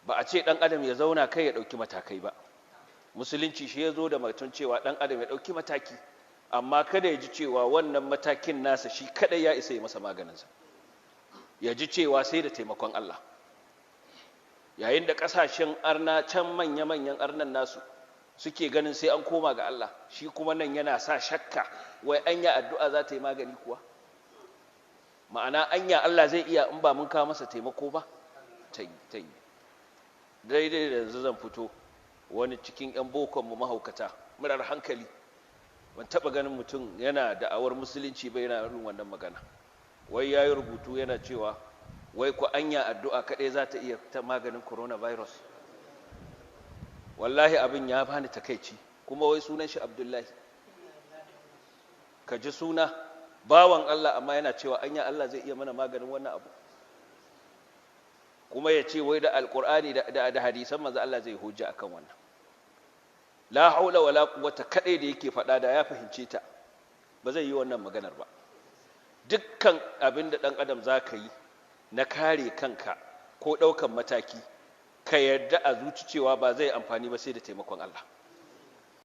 Ba a ce ɗan adam ya zauna kai ya ɗauki matakai ba. Musulunci shi ya zo da mutum cewa ɗan adam ya ɗauki mataki, amma kada ya ji cewa wannan matakin nasa shi kadai ya isa ya masa maganinsa, ya ji cewa sai da taimakon Allah. Yayin da ƙasashen arna can manya-manyan arnan nasu suke ganin sai an koma ga Allah, shi kuma nan yana sa shakka, wai anya addu'a za ta yi magani kuwa? Ma'ana anya Allah zai iya in ba mun kawo masa taimako ba? Ta yi daidai da yanzu zan fito wani cikin 'yan bokonmu mahaukata murar hankali, ban taɓa ganin mutum yana da'awar musulunci ba yana irin wannan magana. Wai ya yi rubutu yana cewa wai ku anya addu'a kaɗai za ta iya ta maganin coronavirus. Wallahi abin ya bani takaici. Kuma wai sunan shi Abdullahi, ka ji suna bawan Allah, amma yana cewa anya Allah zai iya mana maganin wannan abu. Kuma ya ce wai da alkur'ani da hadisan manzo Allah zai hujja akan wannan. La haula wala quwwata kadai da yake faɗa, da ya fahimce ta ba zai yi wannan maganar ba. Dukkan abin da ɗan adam za ka yi na kare kanka ko ɗaukan mataki, ka yarda a zuci cewa ba zai amfani ba sai da taimakon Allah.